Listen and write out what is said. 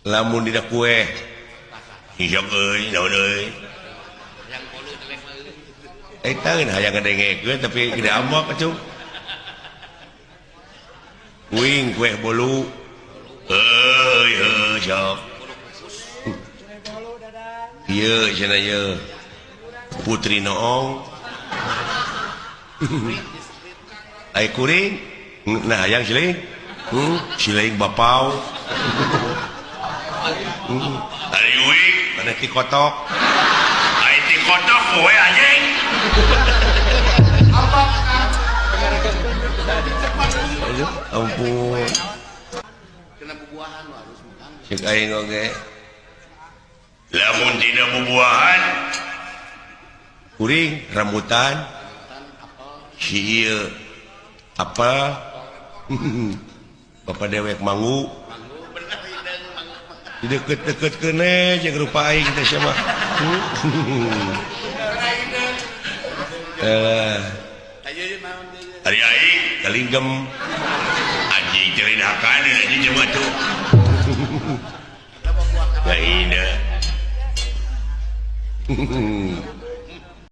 Lamun dina kue hisap euy naon euy. Eta geun hayang ngadengekeun tapi gede ambek atuh. Kuing kue bolu. Euy heuh sok. Ieu cenah ieu. Putri Noong. Ai kuring nah hayang siling. Siling bapau. Ari uing mana ti kotok. Ai ti kotok kowe anjing. Aduh, ampun. Kena bubuahan harus makan. Cek aing oge. Lamun dina bubuahan kuring rambutan si ieu apel bapak dewek manggu di deket-deket kene jeung rupa aing teh sia mah. Ari aing kalinggem anjing teh hakan anjing jelema tuh. Lain.